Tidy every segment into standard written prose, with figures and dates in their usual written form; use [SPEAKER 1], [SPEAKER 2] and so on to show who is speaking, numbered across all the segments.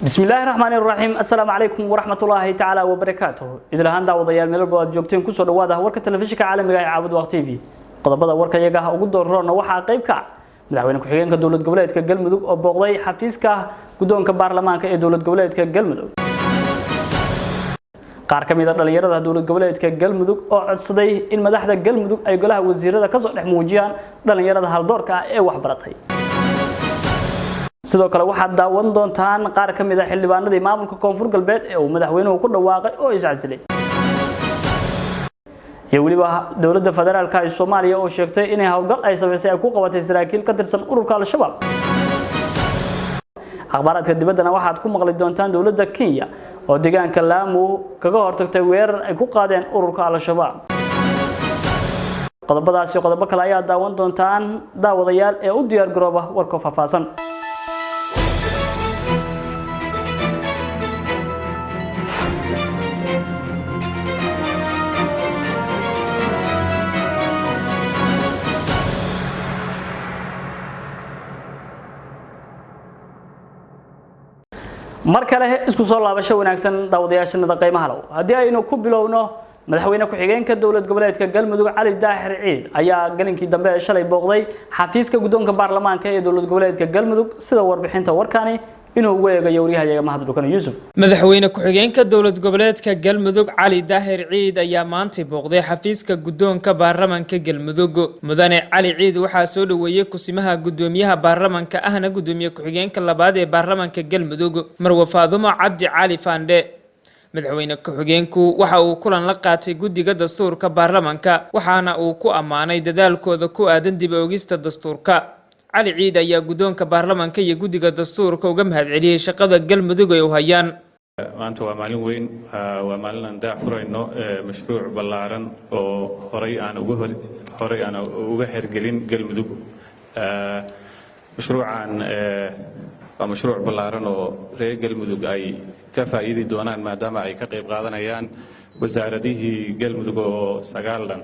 [SPEAKER 1] Bismi illaahi raxmaani raxiim. Assalaamu calaykum waraxmatullaahi tacaala wabarakaatuh. Idil ahaan daawadayaal, meel walba aad joogteen, kusoo dhawaada warka telefishinka caalamiga ee Caabudwaaq TV. Qodobada warka iyaga ugu doorroona waxaa qayb ka ah madaxweyne ku-xigeenka dowlad goboleedka Galmudug oo booqday xafiiska guddoonka baarlamaanka ee dowlad goboleedka Galmudug, qaar ka mid a dhalinyarada dowlad goboleedka Galmudug oo codsaday in madaxda Galmudug ay golaha wasiirada kasoo dhex muujiyaan dhalinyarada haldoorka ah ee waxbaratay. Sidoo kale waxaad daawan doontaan qaar ka mid a xildhibaanadii maamulka Koonfur Galbeed ee uu madaxweynuhu ku dhawaaqay oo iscasilay, iyo weliba dowladda federaalka ee Soomaaliya oo sheegtay inay howlgal ay samaysay ay ku qabatay saraakiil ka tirsan ururka Al-Shabaab. Akhbaaraadka dibaddana waxaad ku maqli doontaan dowladda Kenya oo deegaanka Laamu kaga hortagtay weerar ay ku qaadeen ururka Al-Shabaab. Qodobadaasi, qodobo kale ayaa daawan doontaan daawadayaal, ee u diyaar garooba warka faahfaahsan. Mar kale isku soo laabasho wanaagsan, daawadayaashanada qiimaha low. Haddii aynu ku bilowno, madaxweyne ku-xigeenka dowlad goboleedka Galmudug Cali Daahir Ciid ayaa galinkii dambe ee shalay booqday xafiiska guddoonka baarlamaanka ee dowlad goboleedka Galmudug, sida warbixinta warkani inuu ugu eegayo waryahayaga Mahad Dhukane Yuusuf.
[SPEAKER 2] Madaxweyne ku-xigeenka dowlad goboleedka Galmudug Cali Daahir Ciid ayaa maantay booqday xafiiska guddoonka baarlamanka Galmudug. Mudane Cali Ciid waxaa soo dhoweeyey kusimaha guddoomiyaha baarlamanka, ahna guddoomiye ku-xigeenka labaad ee baarlamanka Galmudug, Marwe Faadumo Cabdi Cali Faandhe. Madaxweyne ku-xigeenku waxa uu kulan la qaatay guddiga dastuurka baarlamanka, waxaana uu ku ammaanay dadaalkooda ku aadan dib oogista dastuurka. Cali Ciid ayaa guddoonka baarlamanka iyo guddiga dastuurka uga mahadceliyey shaqada Galmudug ay u hayaan.
[SPEAKER 3] Maanta waa maalin weyn, waa maalin aan daah furayno mashruuc ballaaran oo horay aan uga hergelin Galmudug. Mashruucan waa mashruuc ballaaran oo reer Galmudug ay ka faa'iidi doonaan, maadaama ay ka qayb qaadanayaan wasaaradihii Galmudug oo 9 dhan.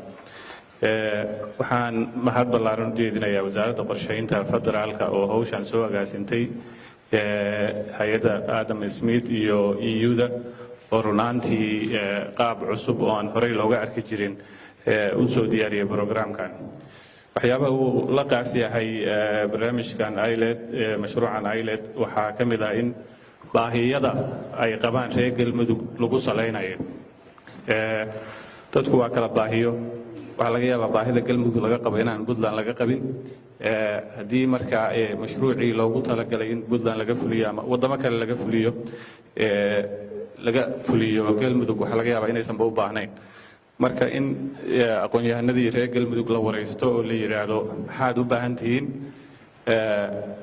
[SPEAKER 3] Waxaan mahad ballaaran u jeedinayaa Wasaaradda Qorsheynta Federaalka oo hawshan soo agaasintay, hay-adda Adam Smith iyo EU-da oo runaantii qaab cusub oo aan horey looga arki jirin u soo diyaariyay programkan. Waxyaabaha uu la qaas yahay barnaamijkan ILED, mashruucan ILED, waxaa ka mid ah in baahiyada ay qabaan reer Galmudug lagu salaynayo. Dadku waa kala baahiyo. Waxaa laga yaabaa baahida Galmudug laga qabo inaan Puntland laga qabin. Haddii marka mashruucii loogu talagalay in Puntland laga fuliyo ama waddamo kale laga fuliyo laga fuliyo Galmudug, waxaa laga yaabaa inaysanba u baahnayn. Marka in aqoon-yahanadii reer Galmudug la waraysto oo la yidhaahdo, "Maxaad u baahan tihiin?"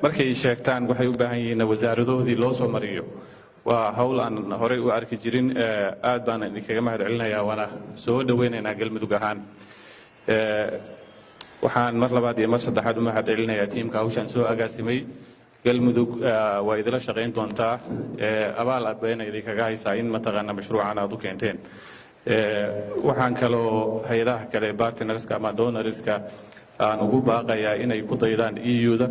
[SPEAKER 3] Markay sheegtaan waxay u baahan yihiinna wasaaradahoodii loo soo mariyo, waa hawl aan horey u arki jirin. Aad baan idinkaga mahad celinayaa, waana soo dhoweynaynaa Galmudug ahaan. Waxaan mar labaad iyo mar saddexaad u mahad celinayaa tiimka hawshaan soo agaasimay. Galmudug waa idila shaqayn doontaa, abaal aad bayna idinkaga haysaa in mataqaana mashruucan aad u keenteen. Waxaan kaloo hay-adaha kale, partnerska ama donorska, aan ugu baaqayaa inay ku daydaan EU-da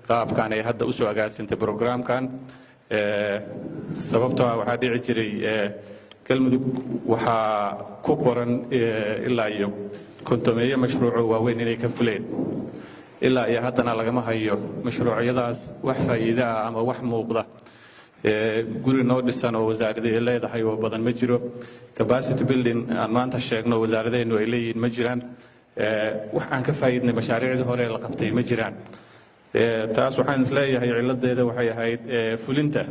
[SPEAKER 3] qaabkan ay hadda usoo agaasintay programkan, sababtoo ah waxaa dhici jiray Galmudug waxaa ku qoran ilaa iyo 50-meeyo mashruuco waaweyn inay ka fuleen. Ilaa iyo haddana lagama hayo mashruucyadaas wax faa'iide ah ama wax muuqda. Guri noo dhisan oo wasaaradda ay leedahay oo badan ma jiro. Capacity building aan maanta sheegno wasaaradeennu ay leeyihiin ma jiraan. Wax aan ka faa'iidnay mashaariicdii hore la qabtay ma jiraan. Taas waxaan isleeyahay ciladeeda waxay ahayd fulinta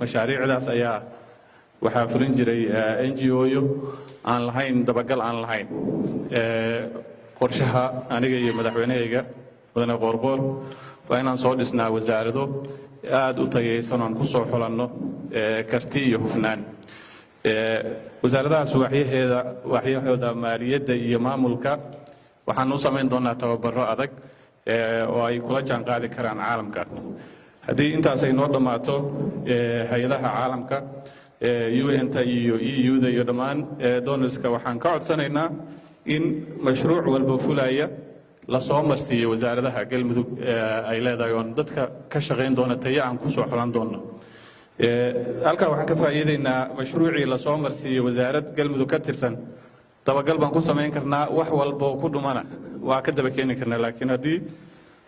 [SPEAKER 3] mashaariicdaas. Ayaa waxaa fulin jiray NGO-yo aan lahayn dabagal, aan lahayn qorshaha. Aniga iyo madaxweynehayga mudane Qoorqoor waa inaan soo dhisnaa wasaarado aada u tayaysan oon ku soo xulanno karti iyo hufnaan. Wasaaradahaas waaxyaheeda, waaxyahooda maaliyadda iyo maamulka, waxaan u samayn doonaa tababaro adag oo ay kula jaan qaadi karaan caalamka. Haddii intaas ay noo dhammaato, hay-adaha caalamka, UN-ta iyo EU-da iyo dhammaan donorska, waxaan ka codsanaynaa in mashruuc walba fulaya lasoo marsiiyo wasaaradaha Galmudug ay leedahay, oon dadka ka shaqayn doona tayo aan kusoo xulan doonno. Halkaa waxaan ka faa'iidaynaa mashruucii lasoo marsiiyey wasaarad Galmudug ka tirsan, dabagal baan ku samayn karnaa, wax walboo ku dhumana waa ka daba keeni karnaa. Laakiin haddii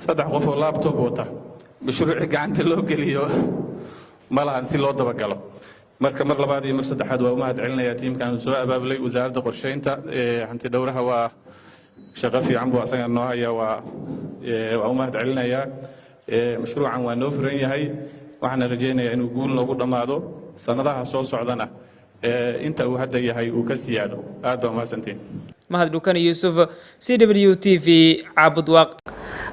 [SPEAKER 3] saddex qof oo laptop wata mashruucii gacanta loo geliyo, ma lahan si loo dabagalo. Marka mar labaad iyo mar saddexaad waa u mahad celinayaa tiimkan soo abaabulay. Wasaaradda qorsheynta, hanti dhowraha, waa shaqo fiican buu asaga noo haya, waa u mahad celinayaa. Mashruucan waa noo furan yahay, waxaana rajaynayaa inuu guul noogu dhammaado, sannadaha soo socdana inta uu hadda yahay uu ka siyaado. Aad baa umahadsantiin.
[SPEAKER 2] Mahad Dhukani Yuusuf, CW TV, Caabudwaaq.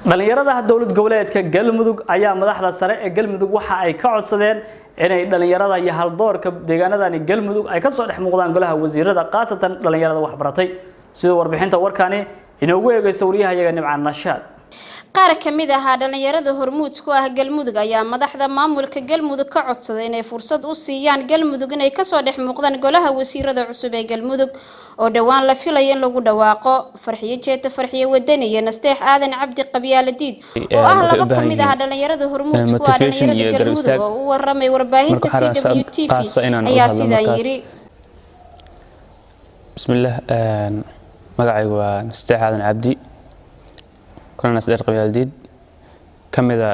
[SPEAKER 1] Dhalinyarada dowlad goboleedka Galmudug ayaa madaxda sare ee Galmudug waxa ay ka codsadeen inay dhalinyarada iyo haldoorka deegaanadani Galmudug ay kasoo dhex muuqdaan golaha wasiirada, khaasatan dhalinyarada waxbaratay, sidoo warbixinta warkani inoogu eegaysa wariyahayaga Nimcaan Nashaad.
[SPEAKER 4] Qaar ka mid ahaa dhalinyarada hormuud ku ah Galmudug ayaa madaxda maamulka Galmudug ka codsaday inay fursad u siiyaan Galmudug inay kasoo dhex muuqdaan golaha wasiirada cusub ee Galmudug oo dhowaan la filayo in lagu dhawaaqo. Farxiyo Jeeta, Farxiyo Wadani iyo Nasteex Aadan Cabdi Qabyaaladiid oo ah laba ka mid ah dhalinyarada hormuud ku ah dhalinyarada Galmudug oo u waramay warbaahinta CW TV ayaa sidaa yiri.
[SPEAKER 5] Bismillaah, magacaygu waa Nasteex Aadan Cabdi, kuna nasdheer Qabyaaldiid, ka mid a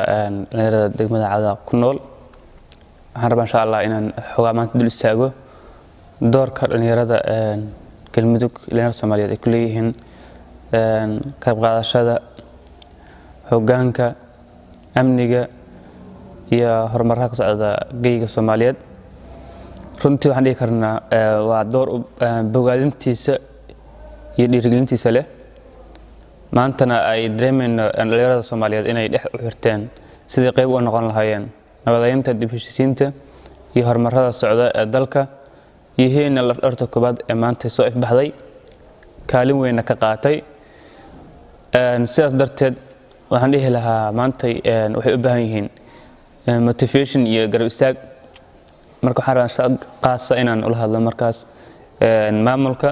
[SPEAKER 5] dhalinyarada degmada Cadaaq ku nool. Waxaan rabaa, insha Allah, inaan xoogaa maanta dul istaago doorka dhalinyarada Galmudug, dhalinyarada Soomaaliyeed ay ku leeyihiin qayb qaadashada hoggaanka, amniga iyo horumarka ka socda geyga Soomaaliyeed. Runtii waxaan dhihi karnaa waa door bogaadintiisa iyo dhiirigelintiisa leh. Maantana ay dareemayno dhalinyarada Soomaaliyeed inay dhex u xirteen sidii qayb uga noqon lahaayeen nabadeynta, dib heshiisiinta iyo horumarada socda ee dalka, yihiinna lafdhabarta koowaad ee maanta soo ifbaxday, kaalin weynna ka qaatay. Sidaas darteed waxaan dhihi lahaa maantay waxay u baahan yihiin motivation iyo garab istaag. Marka waxaan rabaa qaasa inaan ula hadlo markaas maamulka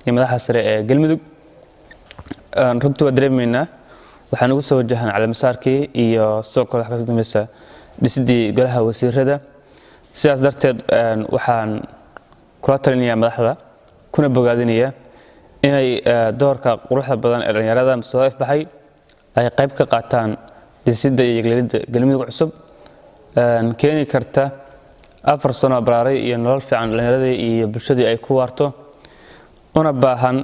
[SPEAKER 5] iyo madaxda sare ee Galmudug. Runtii waa dareemaynaa waxaan ugu soo wajahan caleemasaarkii iyo sidoo kale waxa kasoo dambeysa dhisidii golaha wasiirada. Sidaas darteed waxaan kula talinayaa madaxda kuna bogaadinayaa inay doorka quruxda badan ee dhalinyarada soo ifbaxay ay qayb ka qaataan dhisidda iyo yagleelidda Galmudug cusub, keeni karta 4 sano baraaray iyo nolol fiican dhalinyaradii iyo bulshadii ay ku waarto, una baahan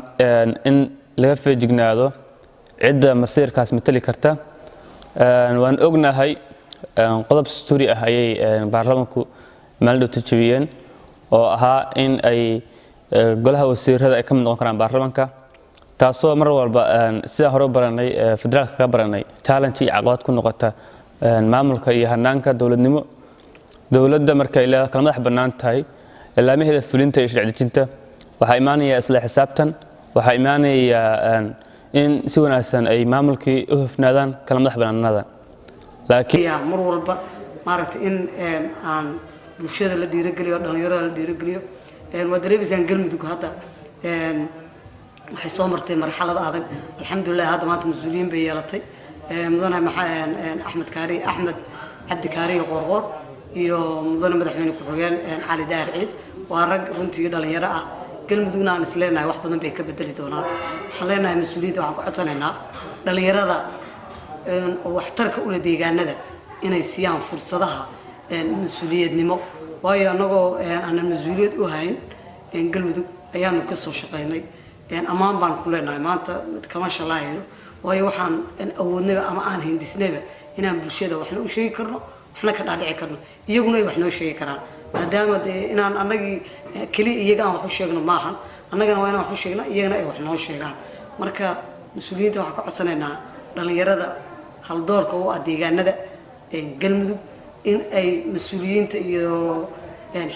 [SPEAKER 5] in laga feejignaado cidda masiirkaas matali karta. Waan ognahay qodob dastuuri ah ayay baarlamaanku maalin dhow jabiyeen oo ahaa in ay golaha wasiirada ay ka mid noqon karaan baarlamaanka, taasoo mar walba sidaan hore u baranay federaalka ka baranay challenge iyo caqabad ku noqota maamulka iyo hanaanka dowladnimo. Dowladda markay leedahay kala madax bannaan tahay laamaheeda fulinta iyo sharci dejinta, waxaa imaanaya isla xisaabtan, waxaa imaanaya in si wanaagsan ay maamulkii u hufnaadaan kala madax bannaanada.
[SPEAKER 6] Laakiin mar walba maaragtay in aan bulshada la dhiirogeliyo, dhalinyarada la dhiirogeliyo. Waa dareemaysaan Galmudug hadda waxay soo martay marxalad adag. Alxamdulilah, hadda maanta mas-uuliyiin bay yeelatay, mudane Axmed Kaari, Axmed Cabdi Kaariyo Qoorqoor iyo mudane madaxweyne ku-xigeen Cali Daahir Ciid. Waa rag runtii dhalinyaro ah, Galmudugna aan is leenahay wax badan bay ka bedeli doonaan. Waxaan leenahay mas-uuliyiinta, waxaan ku codsanaynaa dhalinyarada oo waxtarka ula deegaanada inay siiyaan fursadaha mas-uuliyadnimo, waayo annagoo aanan mas-uuliyad u hayn Galmudug ayaanu ka soo shaqaynay. Ammaan baan ku leenahay maanta kama shalaayno, waayo waxaan awoodnayba ama aan hindisnayba inaan bulshada waxna u sheegi karno, waxna ka dhaadhici karno, iyaguna ay wax noo sheegi karaan, maadaama dee inaan annagii keliya iyaga aan wax u sheegno maahan, annagana waa inaan wax u sheegna, iyagana ay wax noo sheegaan. Marka mas-uuliyiinta waxaan ka codsanaynaa dhalinyarada haldoorka u ah deegaanada Galmudug in ay mas-uuliyiinta iyo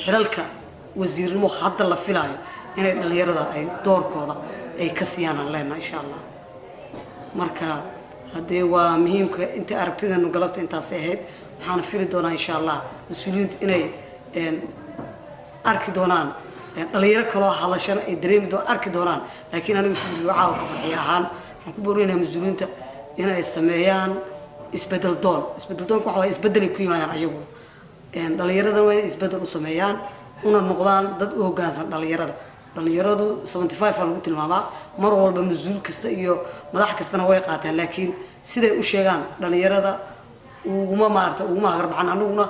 [SPEAKER 6] xilalka wasiirnimo hadda la filaayo inay dhalinyarada ay doorkooda ay ka siiyaan aan leenahay, insha Allah. Marka haddee waa muhiimka inta aragtideenu galabta intaasay ahayd. Waxaana fili doonaa, insha Allah, mas-uuliyiintu inay arki doonaan dhalinyaro kaloo hadashana ay dareemi arki doonaan. Laakiin aniga fikriga caawa ka Farxiya ahaan waxaan ku boorinayaa mas-uuliyiinta inay sameeyaan isbedel doon. Isbedel doonka waxa waye isbedelay ku yimaadaan ayaguna. Dhallinyaradana waa inay isbeddel u sameeyaan, una noqdaan dad u hoggaansan dhallinyarada. Dhallinyaradu 75 aa lagu tilmaamaa mar walba, mas-uul kasta iyo madax kastana way qaataan, laakiin siday u sheegaan dhallinyarada uguma maarata uguma hagarbaxan. Anaguna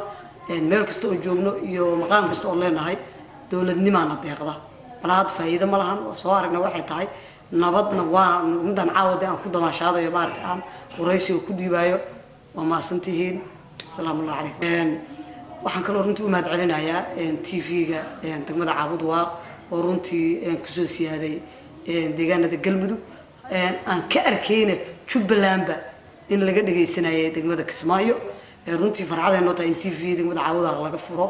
[SPEAKER 6] meel kasta oo joogno iyo maqaam kasta oo leenahay, dowladnimaana deeqda. Bal hadda faa'iido ma lahan oo soo aragna waxay tahay nabadna. Waa midaan caawada aan ku damaashaadayo, maarata aan waraysiga ku dhiibaayo. Waa mahadsantihiin. Asalaamu allahu calaykum. Waxaan kaloo runtii u mahad celinayaa TV-ga degmada Caabud Waaq oo runtii kusoo siyaaday deegaanada Galmudug, aan ka arkayna Jubbalandba in laga dhagaysanayay degmada Kismaayo. Runtii farxaday noo tahay in TV degmada Caabud Waaq laga furo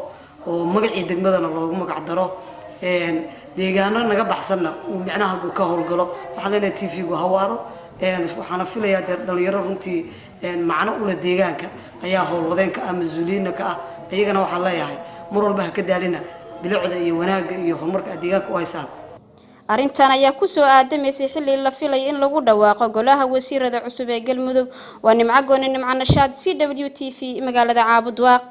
[SPEAKER 6] oo magacii degmadana loogu magac daro, deegaano naga baxsanna uu micnaha hadduu ka howlgalo. Waxaan leenahay TV-gu hawaaro. Waxaana filayaa dee dhalinyaro runtii macno ula deegaanka ayaa howlwadeenka ah, mas-uuliyiinna ka ah. Iyagana waxaan leeyahay mar walba ha ka daalina bilicda iyo wanaagga iyo horumarka aad deegaanka u haysaan.
[SPEAKER 4] Arrintan ayaa kusoo aadamaysay xilli la filay in lagu dhawaaqo golaha wasiirada cusub ee Galmudug. Waa Nimco Gooni, Nimco Nashaad, CWTV, magaalada Caabudwaaq.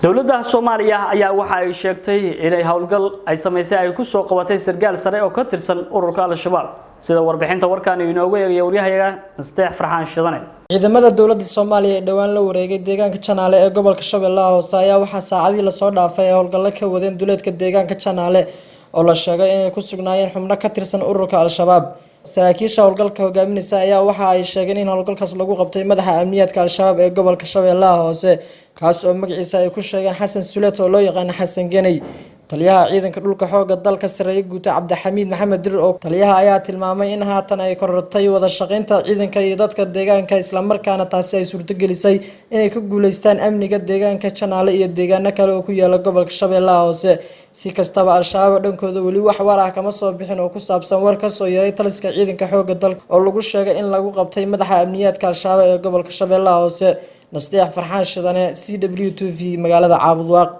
[SPEAKER 1] Dowladda Soomaaliya ayaa waxa ay sheegtay inay howlgal ay samaysay ay ku soo qabatay sargaal sare oo ka tirsan ururka Al-Shabaab, sida warbixinta warkaan inoogu eegaya waryahayaga Nasteex Farxaan Shidane.
[SPEAKER 7] Ciidamada dowladda Soomaaliya ee dhowaan la wareegay deegaanka Janaale ee gobolka Shabeellaha Hoose ayaa waxaa saacadii lasoo dhaafay ay howlgallo ka wadeen duleedka deegaanka Janaale oo la sheegay inay ku sugnaayeen xubno ka tirsan ururka Al-Shabaab. Saraakiisha howlgalka hogaaminaysa ayaa waxa ay sheegeen in howlgalkaas lagu qabtay madaxa amniyaadka Al-Shabaab ee gobolka Shabeellaha Hoose, kaas oo magaciisa ay ku sheegeen Xasan Suleet oo loo yaqaano Xasan Geney. Taliyaha ciidanka dhulka xoogga dalka, sareeye guuta Cabdixamiid Maxamed Dirir oo taliyaha ayaa tilmaamay in haatan ay korortay wada shaqeynta ciidanka iyo dadka deegaanka, islamarkaana taasi ay suurtogelisay inay ku guuleystaan amniga deegaanka Janaale iyo deegaano kale oo ku yaala gobolka Shabeellaha Hoose. Si kastaba, Al-Shabaab dhankooda weli wax war ah kama soo bixin oo ku saabsan war kasoo yaray taliska ciidanka xoogga dalka oo lagu sheegay in lagu qabtay madaxa amniyaadka Al-Shabaab ee gobolka Shabeellaha Hoose. Nasteex Farxaan Shidane, CWTV, magaalada Caabudwaaq.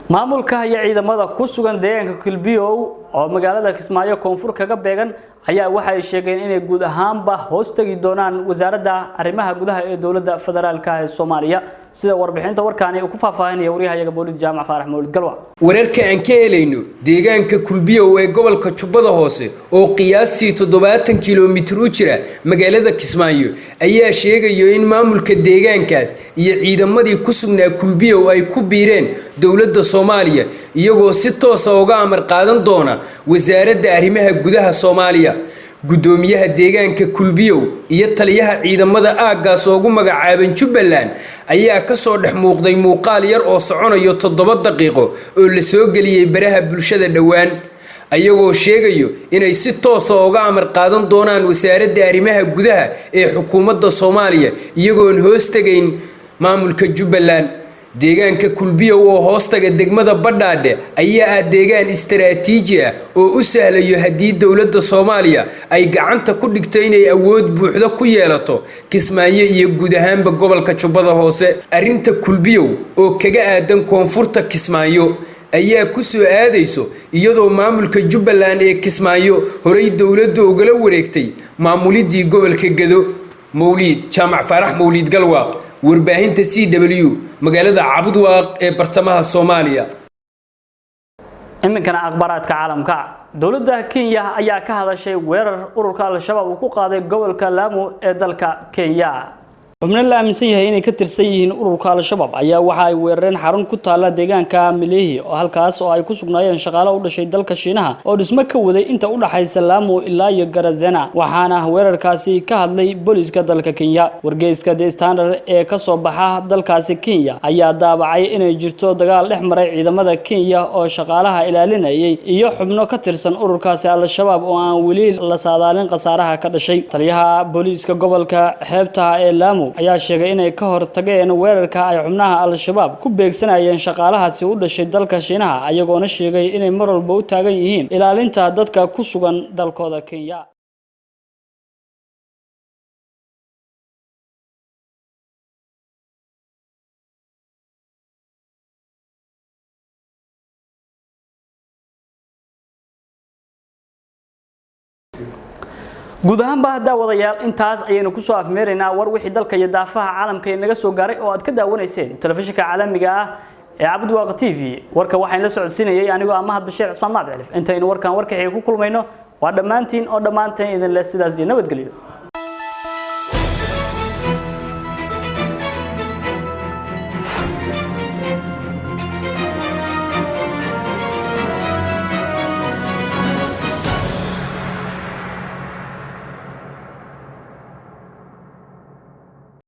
[SPEAKER 1] Maamulka iyo ciidamada ku sugan deegaanka Kilbiyow oo magaalada Kismaayo koonfur kaga beegan ayaa waxay sheegeen inay guud ahaanba hoos tagi doonaan wasaaradda arrimaha gudaha ee dowladda federaalka ee Soomaaliya, sida warbixinta warkaani uu ku faahfaahinaya waryahayaga Mawlid Jaamac Faarax, Mawlid Galwa.
[SPEAKER 8] Wararka aan ka helayno deegaanka Kulbiyow ee gobolka Jubbada Hoose oo qiyaastii 70 kilomitir u jira magaalada Kismaayo ayaa sheegayo in maamulka deegaankaas iyo ciidamadii ku sugnaa Kulbiyow ay ku biireen dowladda Soomaaliya, iyagoo si toosa uga amar qaadan doona wasaaradda arrimaha gudaha Soomaaliya. Guddoomiyaha deegaanka Kulbiyow iyo taliyaha ciidamada aaggaas oogu magacaaban Jubbaland ayaa kasoo dhex muuqday muuqaal yar oo soconayo 7 daqiiqo oo la soo geliyey baraha bulshada dhowaan, ayagoo sheegayo inay si toosa uga amar qaadan doonaan wasaaradda arrimaha gudaha ee xukuumadda Soomaaliya, iyagoon hoos tegayn maamulka Jubbaland. Deegaanka Kulbiyow oo hoostaga degmada Badhaadhe ayaa ah deegaan istaraatiiji ah oo u sahlayo haddii dowladda Soomaaliya ay gacanta ku dhigto inay awood buuxda ku yeelato Kismaayo iyo guud ahaanba gobolka Jubbada Hoose. Arrinta Kulbiyow oo kaga aadan koonfurta Kismaayo ayaa ku soo aadayso iyadoo maamulka Jubbaland ee Kismaayo horey dowladda ugala wareegtay maamulidii gobolka Gedo. Mawliid Jaamac Faarax, Mawliid Galwaaq, warbaahinta CW, magaalada Cabudwaaq ee bartamaha Soomaaliya.
[SPEAKER 1] Iminkana akhbaaraadka caalamka. Dowladda Kenya ayaa ka hadashay weerar ururka Al-Shabaab uu ku qaaday gobolka Lamu ee dalka Kenya. Xubno la aaminsan yahay inay ka tirsan yihiin ururka Al-Shabaab ayaa waxa ay weerareen xarun ku taalla deegaanka Milehi, oo halkaas oo ay ku sugnaayeen shaqaale u dhashay dalka Shiinaha oo dhismo ka waday inta u dhaxaysa Lamu ilaa iyo Garazena. Waxaana weerarkaasi ka hadlay booliiska dalka Kenya. Wargeyska The Standard ee ka soo baxa dalkaasi Kenya ayaa daabacay inay jirto dagaal dhex maray ciidamada Kenya oo shaqaalaha ilaalinayay iyo xubno ka tirsan ururkaasi Al-Shabaab oo aan weli la saadaalin khasaaraha ka dhashay. Taliyaha booliiska gobolka xeebta ee Lamu ayaa sheegay inay ka hor tageen weerarka ay xubnaha Al-Shabaab ku beegsanayeen shaqaalahaasi u dhashay dalka Shiinaha, ayagoona sheegay inay mar walba u taagan yihiin ilaalinta dadka ku sugan dalkooda Kenya. Guud ahaanba, daawadayaal, intaas ayaynu kusoo afmeeraynaa war wixii dalka iyo daafaha caalamka inaga soo gaaray oo aad ka daawanayseen telefishinka caalamiga ah ee Cabudwaaq TV. Warka waxaan la socodsiinayay anigoo ah Mahad Bashiir Cismaan Mahad Cilif. Intaynu warkan warka xiga ku kulmayno, waa dhammaantiin oo dhammaanteen idin leh sidaas iyo nabadgelyo.